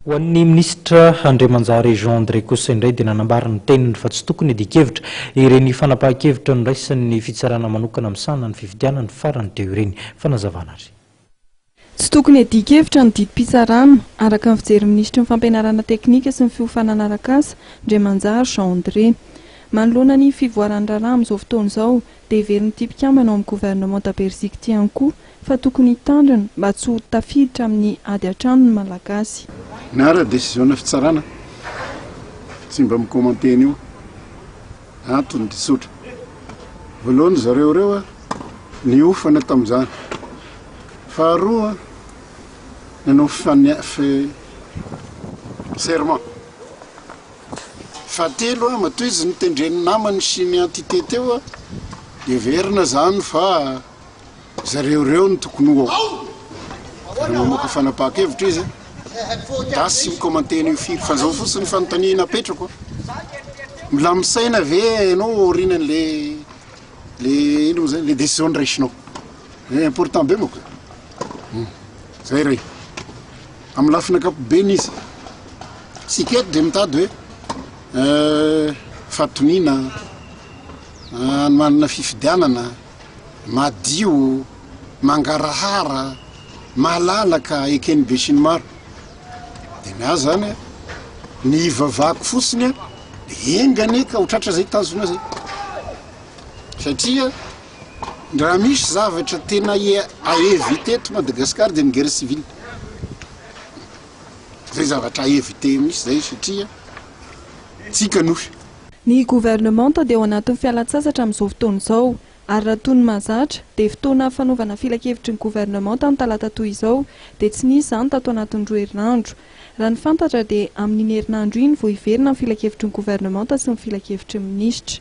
Ho an'ny minisitra Andriamanjary Jean André kosa indray dia nanambara ny teniny fa tsy tokony hiadian-kevitra ireny fanapahan-kevitra noraisin'ny fitsarana manokana misahana ny fifidianana farany teo ireny. Fanazavana ary. Tsy tokony hiadian-kevitra ny didim-pitsarana, araka ny fijerin'ny minisitry ny fampianarana teknika sy ny fiofanana arak'asa, Andriamanjary Jean André. Manoloana ny fivoaran'ny raharaha amin'izao fotoana izao dia heverin'ity mpikambana ao amin'ny governemanta Beriziky ity ihany koa fa tokony hitandrina mba tsy ho tafiditra amin'ny ady an-trano ny Malagasy. Na raha décision-na fitsarana, tsy mba mi-commenter an'io. Antony dia tsotra. Voalohany zareo ireo niofana tamin'izany. Faharoa nanao serment. Fahatelo, matoa izy notendren'ny namany sy ny entité teo dia heverina izany fa zareo ireo no tokony ho ao. Ary mamoaka fanapahan-kevitra izy, da tsy mi-commenter an'io firy. Fa izao fotsiny ny fanontaniana apetrako, milamin-tsaina ve ianao aorianan'le le ino moa zany, le décision noraisinao? Important be manko zay. Zay ray. Amin'ny lafiny ankapobeny izy. Isika eto dia mitady hoe fahatoniana, hanomanana fifidianana madio, mangarahara, malalaka, eken'ny besinimaro. Dia ny ahy izany, ny hivavahako fotsiny dia enga anie ka ho tratra izay tanjona izay. Satria raha misy zavatra tena à éviter eto Madagasikara dia ny guerre civile. Zay zavatra à éviter mihitsy zay satria tsika nosy. Ny governemanta dia ao anatin'ny fialan-tsasatra amin'izao fotoana izao, ary raha toy ny mahazatra, dia fotoana fanaovana filankevitry ny governemanta ny talata toy izao, dia tsy nisy izany tato anatin'ny roa herinandro. Raha ny fantatra dia amin'iny herinandro iny vao hiverina ny filankevitry ny governemanta sy ny filankevitry ny minisitra.